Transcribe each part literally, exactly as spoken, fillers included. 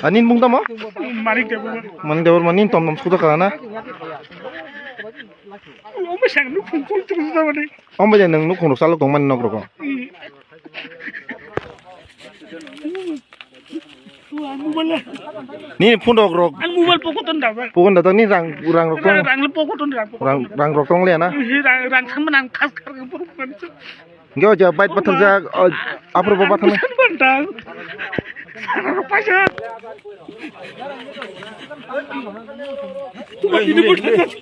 Ani mung tamo? Manik Debbarma. Manik Debbarma, nini tom tom suda kara na? Omo sang nukhung kung tung suda mani. Omo je nwng nukhung rok salok tong mani nok rok. Hmm. Nini phone rok rok. Ang mobile pocket on da ba. Pocket on da ni rang, rang rok tong. Rang le pocket on rang. Rang, rang rok tong le na. Rang, rang sang man ang khas khar ke pur man. Hingke o jaga bike pathakjak, o, aphuru bo pathaknai. Busan bantang. Sana rok paisa. Tuma ini busan paisa.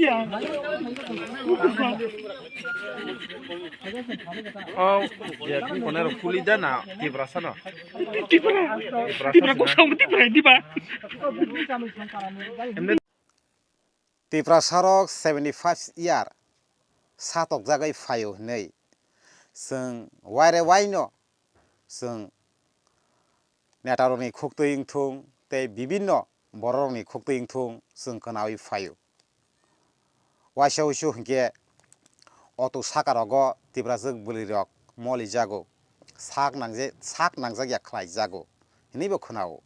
O, ya, tini kono rok kuli da na, Tiprasa no? Tipra. Tipra, Tipra ko sang Tipra, Tipra. Tiprasarok seventy five year satokjagwi phaio hinwi chwng waire waino chwng netarokni khuktwi wngthung tei bibinno bororokni khuktwi wngthung chwng khwnawi phaio. Waisa uisu hinkhe otu sakarogo Tiprajwk bwrwirok molijago, sak nangje-, sak nangjakya khlaijago hinwibo khwnao.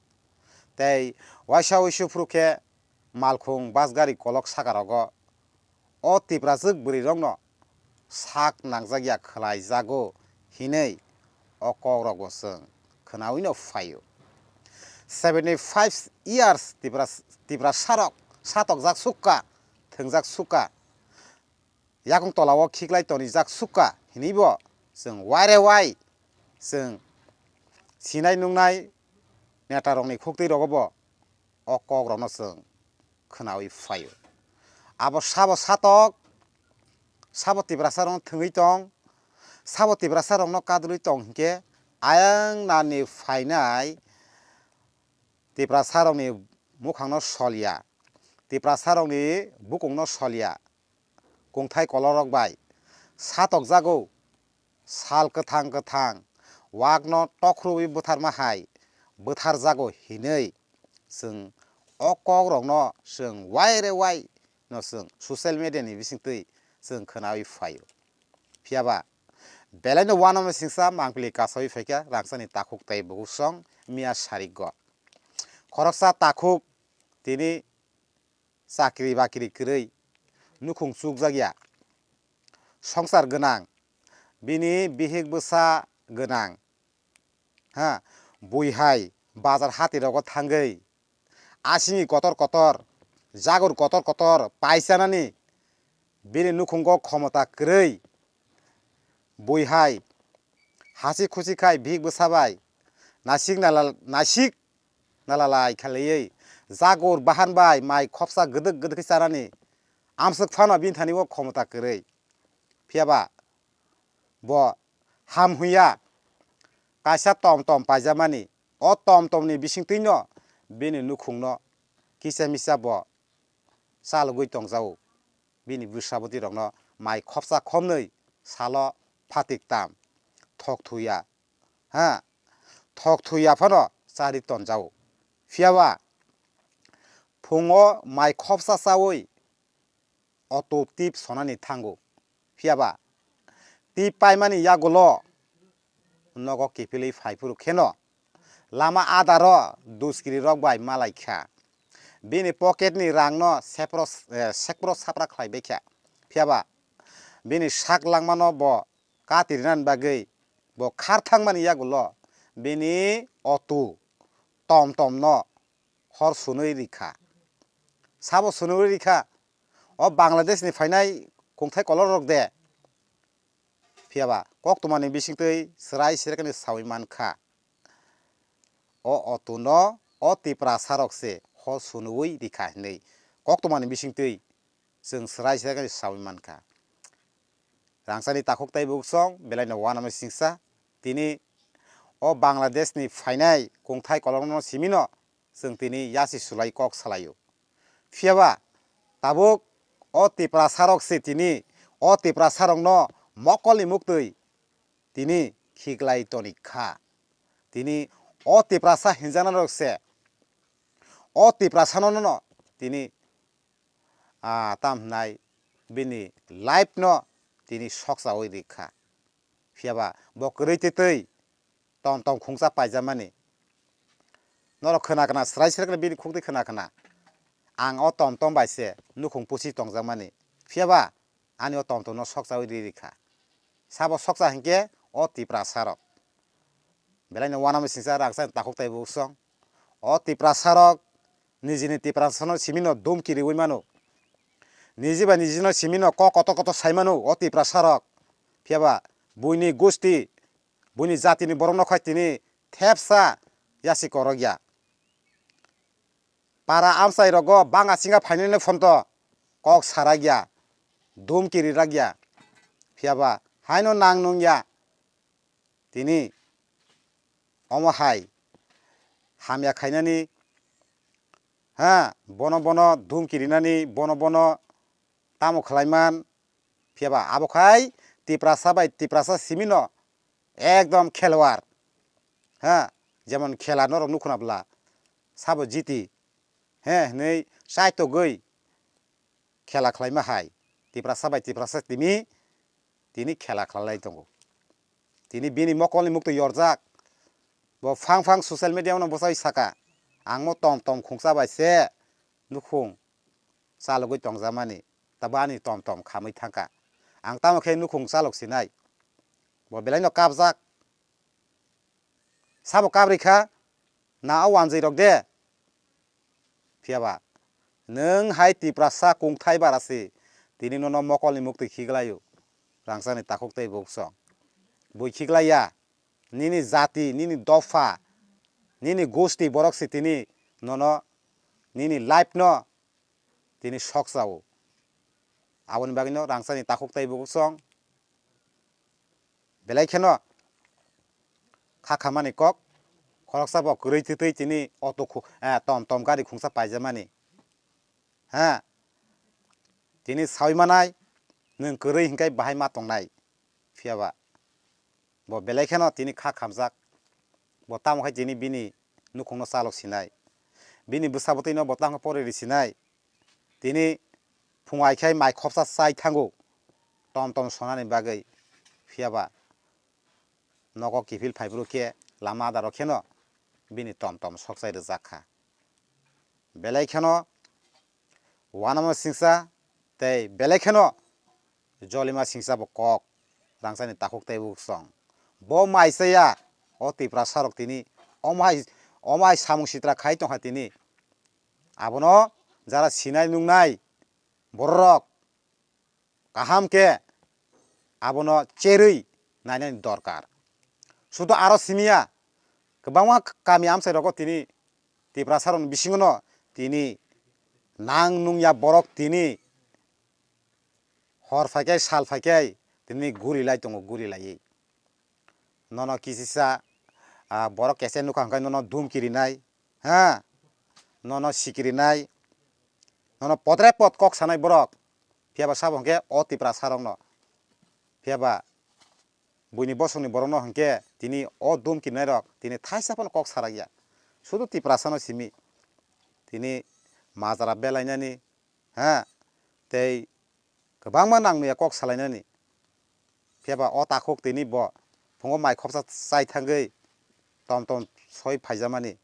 Tei waisa uisu phuru khe malkhung bus gari kolok sakarogo o Tiprajwk bwrwirokno sak nangjakya khlaijago hinwi o kokrokbo chwng khwnawino phaio. Seventy five years Tipra, Tiprasarok satokjak sukha, thwngjak sukha, yakung tolao khiklai tonijak sukha hinwibo chwng waire wai chwng sinai nungnai netarokni khuktwi rogobo o kokrokno chwng khwnawi phaio. Abo sabo satok, sabo Tiprasarokno thwngwi tong, sabo Tiprasarokno kadulwi tong hinkhe ayang nani phainai Tiprasarokni mukhangno solya, Tiprasarokni bukungno solya, kungthai kolorok bai satokjago, sal kwthang kwthang wakno tokhruwi bwtharma hai bwtharjago hinwi chwng o kokrokno chwng waire wai no chwng social media ni bisingtwi chwng khwnawi phaio. Phiyaba belaino uanama singsa mangpili kasawi phaikha rangchakni takhuk tei bukuksong miya sarigo. Khoroksa takhuk tini chakri bakri kwrwi nukhung chukjakya, songsar gwnang, bini bihik bwsa gwnang, ha, bui hai bazar hatirogo thangwi asini kotor kotor, jagur kotor kotor paichanani bini nukhungo khomota kwrwi, bui hai hasi khusi khai bihik bwsa bai nasik nala, nasik nalalai khalaiwi jagur bahan bai mai khopsa gwdwk gwdwk khe chanani amswk phano bini thani o khomota kwrwi. Phiyaba bo ham hwnya kaisa tom tom paijamani, o tom tomni bisingtwino bini nukhungno kisa misa bo chalogwi tongjago. Bini bwsabwtwi rokno mai khopsa khopnwi salo phatik tam thok thuya, ha, thok thuya phano chari tonjago. Phiyaba phungo mai khopsa chawi auto tip sonani thango. Phiyaba tip paimani yagulo nogo kiphilwi phaiphuru kheno lama adaro duskiri rok bai malai kha. Bini pocket ni rang no sepro, eh, sekpro sapra khlai bai kha. Phiyaba bini sak langmano bo kati rinani bagwi bo khar thangmani yagulo bini auto tom tom no hor sunwi rikha. Sabo sunwi rikha, o Bangladesh ni phainai kungthai kolor rok de. Phiyaba koktwmani bisingtwi chwrai serekani sawi mankha. O auto no o Tiprasa rok se hor sunwi rikha hinwi koktwmani bisingtwi chwng chwrai serekani sawi mankha. Rangchakni takhuk tei buksong belaino uanama singsa. Tini o Bangladesh ni phainai kungthai kolokno simino chwng tini yasi sulai kok salaio. Phiyaba tabuk o Tiprasa rok se tini o Tiprasa rokno mokolni muktwi tini khiklai toni kha. Tini o Tiprasa hinjana rok se o Tiprasa no no tini, ah, tam hwnai bini life no tini soksawi rikha. Phiyaba bo kwrwi twi twi tom tom khungsa paijamani. Norok khna khna, srai srai khna bini khuk twi khna khna. Ang o tom tom bai se nukhung pusi tongjakmani. Phiya ba ani o tom tom no sokchaui ri ri kha. Sabo sokcha hinkhe o Tiprasa rok. Belai no uanama singcha rangchak takhuk taibo song. O Tiprasa rok nijini Tiprasa no simi no dumki riui mano. Niji bai niji no simi no kok kotor kotor sai mano o Tiprasa rok. Phiya ba buini gusti, buini jati ni borok no khai tini thepsa yasi korok ya. Para amchai rogo banga singa phainani phonto kok sarak ya, dumki rirak ya. Phiya ba haino nang nung ya. Tini omo hai hamya khainani, ha, bono bono dumki rinani, bono bono tamo khlaiman. Phiya ba abo khai Tiprasa bai Tiprasa simi no ekdom khelwar, ha, jemon khela norok nukhuna bla sabo jiti, he, hinui chaitogwi khela khlaima hai Tiprasa bai Tiprasa tini, tini khela khlai tongo. Tini bini mokolni muktwi yorjak. Bo phang phang social media-o no bwchaui saka, "Ang mo tom tom khungsa bai se nukhung chalogwi tongjamani, tabo ani tom tom khamwi thangkha. Ang tamo khe nukhung chalok sinai." Bo belai no kapjak. Sabo kabrwi kha, na o wanjwi rok de. Phiya ba, nwng hai Tiprasa kungthai bara si, tini nono mokolni muktwi khiklaio, rangchakni takhuk tei buksong. Bui khiklaiya, nini jati, nini dopha, nini gusti borok si tini nono, nini life no tini sokchao. Aboni bagwino rangchakni takhuk tei buksong. Belai kheno kha khamani kok, khoroksa bo kwrwi twtwi tini auto khu-, eh, tom tom gari khungsa paijamani. Ha? Tini sawi manai, nwng kwrwi hinkhe bahai ma tongnai. Phiya ba, bo belai kheno tini kha khamjak. Bo tamo khai tini bini nukhungno chalok sinai. Bini bwsa bwtwino bo tamo pore ri sinai. Tini phung ai khai mai khopsa chai thango, tom tom sonani bagwi. Phiya ba nogo kiphil phaibruk khe lama adaro kheno bini tom tom sokchai rwjak kha. Belai kheno uanama singsa tei belai kheno jolima singsa bo kok rangchakni takhuk tei buksong. Bo mai chaya o Tiprasa rok tini omo hai, omo hai samung sitra khai tongkha tini. Abono jara sinai nungnai bororok kaham khe abono cherwi nainani dorkar. Sudo aro simiya, kwbangma kami amchai rogo tini Tiprasa rokni bisingo no tini nang nungya borok tini hor phaikhai sal phaikhai tini guri lai tongo, guri laiwi. Nono kisisa, ah, borok kese nukha hwnkhe nono dumki rinai, ha? Nono sikiri nai, nono potre pot kok sanai borok. Phiya ba sabo hwnkhe o Tiprasa rokno. Phiya ba buini bosongni borokno hwnkhe tini o dumki nairok tini thaisa phano kok sarakya. Sudu Tiprasano simi. Tini majra belainani, ha? Tei kwbangma nangmaya kok salainani. Phiya ba o takhuk tini bo phungo mai khopsa chai thangwi tom tom soi phaijamani.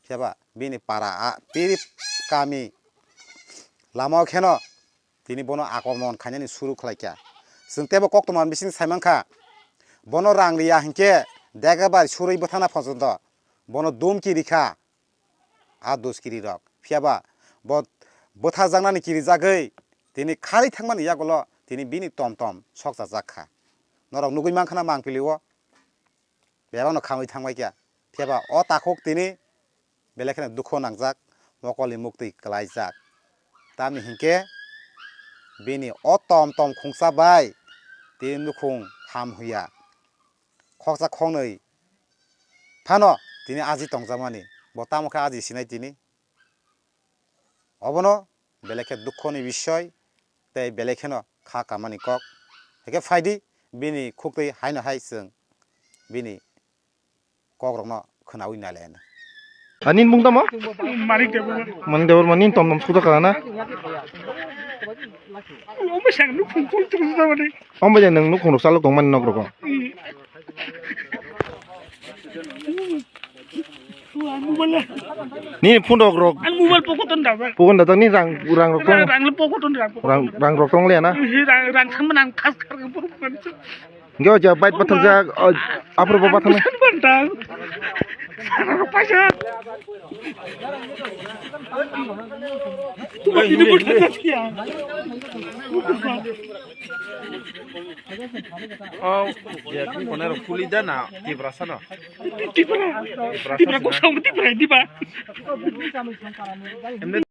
Phiya ba bini para a, bini kami lama o kheno tini bono akromon khainani suru khlaikha. Chwng teibo koktwma bising saimankha, bono rang riya hinkhe dega bai surwi bwthana phojonto bono dumki rikha. A duskiri rok. Phiya ba bo bwtharjaknani kirijagwi tini kharwi thangmani yagulo tini bini tom tom sokchajak kha. Norok nugwi mankha na mangpili o bebakno khamwi thangbai kha. Phiya ba o takhuk tini belai kheno dukhu nangjak, mokolni muktwi kwlaijak. Tamni hinkhe bini o tom tom khungsa bai tini nukhung ham huya. Khoksa khoknwi phano tini aji tongjakmani. Bo tamo khe aji sinai tini? Obono belai khe dukhoni bisoy tei belai kheno kha kamani kok. Haikhe phaidi bini khuktwi haino hai chwng bini kokrokno khwnaui nailaina. Ani mung tamo? Manik Debbarma. Manik Debbarma, nini tom tom suda kana na? Omo sang nukhung kung tung suda mani. Omo je nwng nukhung rok salok tongmani nok rok. Nini phone rok rok. Ang mobile pocket on da ba. Pocket on da ni rang rang rok tong. Rang le pocket on da. Rang rang rok tong le na. Rang rang sama nang khas khar. Nge ja bike pathang ja, apro bo pathang. Paisa. Oh, ya, ini kono rok puli da na, Tiprasa no. Tipra, Tipra kosong Tipra, Tipra.